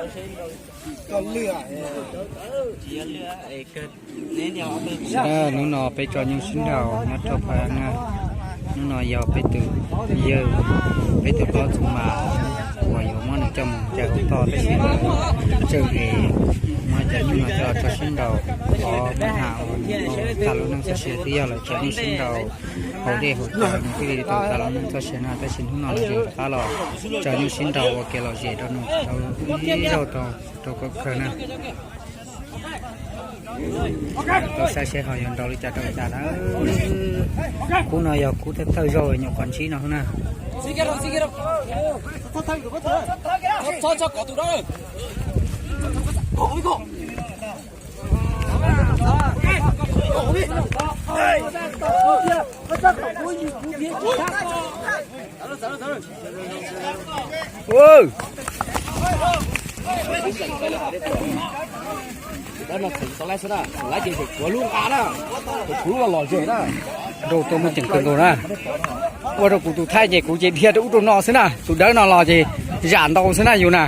Sawv daws, hnub no peb tso nyuj sib nraus nyob rau pab na. Hnub no yog peb tus yawg, peb tus hlob Txoov Mas uas yuav muab nws coj mus ncaws toj tab sis tsawg es muab cov nyuj no coj los tso sib nraus, qhov hais tias tag lub neej txoj sia twb yog lawv tso nyuj sib nraus hauv dej hauv cawv nws thiaj li tau tag lub neej txoj sia no, tab sis hnub no lawv tseem rov qab los tso nyuj sib nraus ua kev lom zem rau nws ib zaug rau kom kawg na. Tau saib seb ho yuav nraus li cas rau cas na. Kub no yog kub thawj thawj zaug nyuam qhuav ntsib no na. Nrau tuaj muaj ceem kawg nkaus na. Ua rau kuv tus thaij ces kuv ces dhia rau ub rau no xwb na, tus dawb no los ces zam ntau xwb na yus na.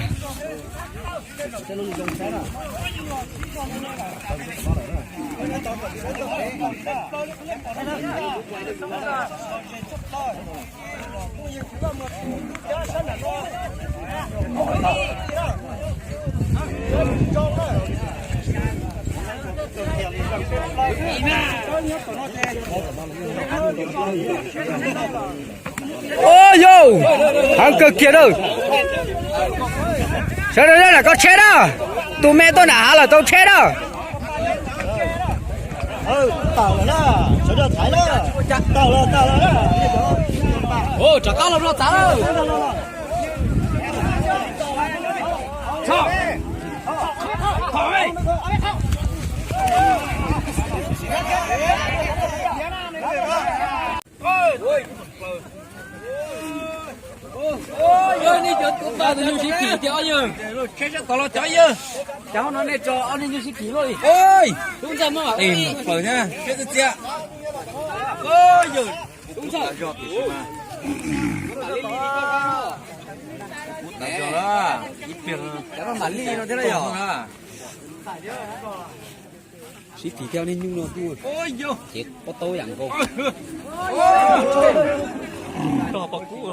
Ua yau, heev kawg kiag na. Sawv daws, koj tsheb na, tus me tuaj nram hav lawm tau tsheb na. Nej cov tub npaj tus nyuj sib phim tiag ob yawg. Tsheb sab tod los cov yawg. Cov no nej tso ob niag nyuj sib phim luaj li. Tub ntxawg muab plaws thiab seb txias txias. Yawg, tub ntxawg. Cov no mam li no thiab yog. Sib phim thiab niag nyuj no kuj ces pob taub yam nkaus. Rog pom kub.